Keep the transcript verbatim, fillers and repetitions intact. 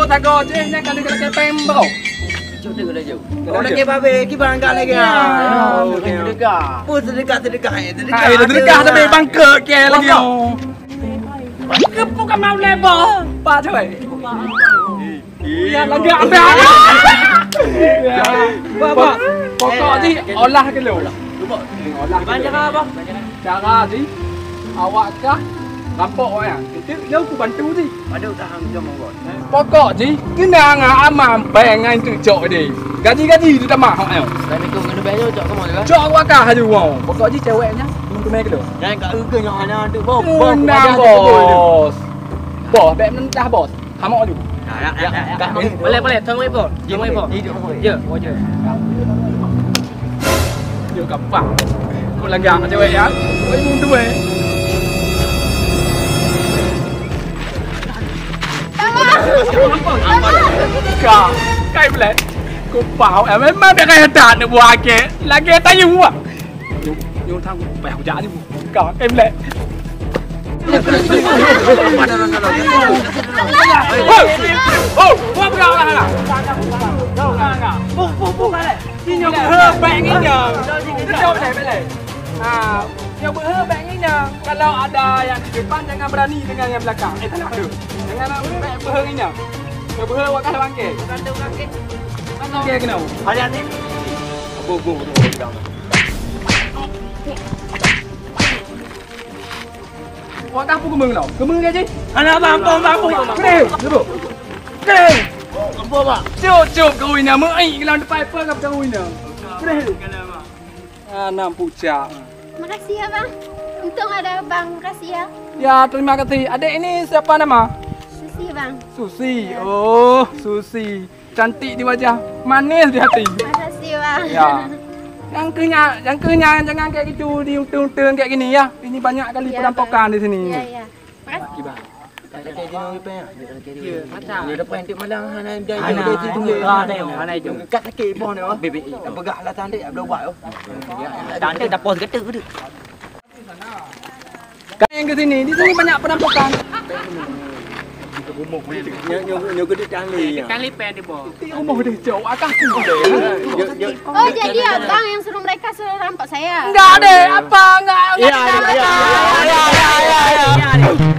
Sagoe jih nyan ka lagèe pèng bro. Cok tu laju. Oh, lagèe babe, kiban ka lagèe. Ya, oh, sedekah. Pun sedekah, sedekah, eh, sedekah. Ah, sedekah tapi bangkrut ke lagi. Bangkrut. Keupeue ka mau lé boh? Pak Joy. Iya, lagi ada. Ya. Bapak. Pokok jih olah keu lôn. Olah keu lôn. Cara jih, awak kah rampok awak nyan. Itu jauh ku bantu jih. Pada usaha macam apa? Pokok jih, kena ngan aman pèng ngan tu cok deh. Gaji-gaji tu tamah awak nyan. Assalamualaikum, kena bayar cok kamu juga. Cok awak kah haju wow. Pokok jih cewek nyan, teumé keu lôn. Jangan kat urgen yang ada tu, bos. Bos, bos, bos. Bos, bèk mentah, bos. Hamok aju. Ya, ya, ya, ya. Boleh, boleh. Tuan Ibu. Tuan Ibu. Ya, oh, ya. Yo, gampang. Kau lagi amat cewek ya. Kau ibu tu eh. Kau, kau boleh. Kau pau, eh, memang dia kaya tak nak buat ke. Lagi tanya buat. Nyoe, nyoe thang payah kujak ni. Ka, em lé. Hoi! Hoi! Buat peugah lah, lah. Buh, buh, buh, balik. Nyoe beuhe bèk ngieng. Nyoe bèk, bèk. Ha, nyoe beuhe bèk ngieng. Kalau ada yang di depan, jangan berani dengan yang belakang. Eh, salah tu. Jangan bèk beuhe ngieng. Nyoe beuhe awak ka lawang ke. Bukan tu, bukan ke. Mana ke kena? Hati-hati. Buh, buh, buh, buh. Awak ka peue keumeung lom? Keumeung ke jih? Hana bang, bang, bang, bang. Keuneuk, keuneuk. Keuneuk. Ampôn, bang. Cop, cop, keuruy nyan. Meu'ék lam depan peue ka keuruy nyan. Keuneuk. Ah, nam pucak. Makasih ya, Bang. Untung ada Abang. Makasih ya. Ya, terima kasih. Adik ini siapa nama? Susi, Bang. Susi. Ya. Oh, Susi. Cantik di wajah, manis di hati. Makasih, Bang. Ya. Nyang keu nyan, nyang keu nyan, jangan kayak gitu, diunteng-unteng kayak gini ya. Ini banyak kali perampokan di sini. Ya, ya. Makasih. Kiban. Sakit di nong ipeng. Ya, mata. Dia dapat nanti malam hana jadi. Hana. Hana itu. Kat sakit pun dia. Bebek. Peugah lah tandek, belum buat. Tandek dah pos kata tu. Kalian ke sini, di sini banyak perampokan. Nyoe, nyoe, nyoe geudeuk tang lé, ya. Tang lé pen di bawah. Di rumah dia jauh, atas tu. Nyoe, nyoe. Oh, jadi abang yang suruh mereka suruh rampok saya? Enggak deh, apa enggak? Ya, ya, ya, ya, ya, ya.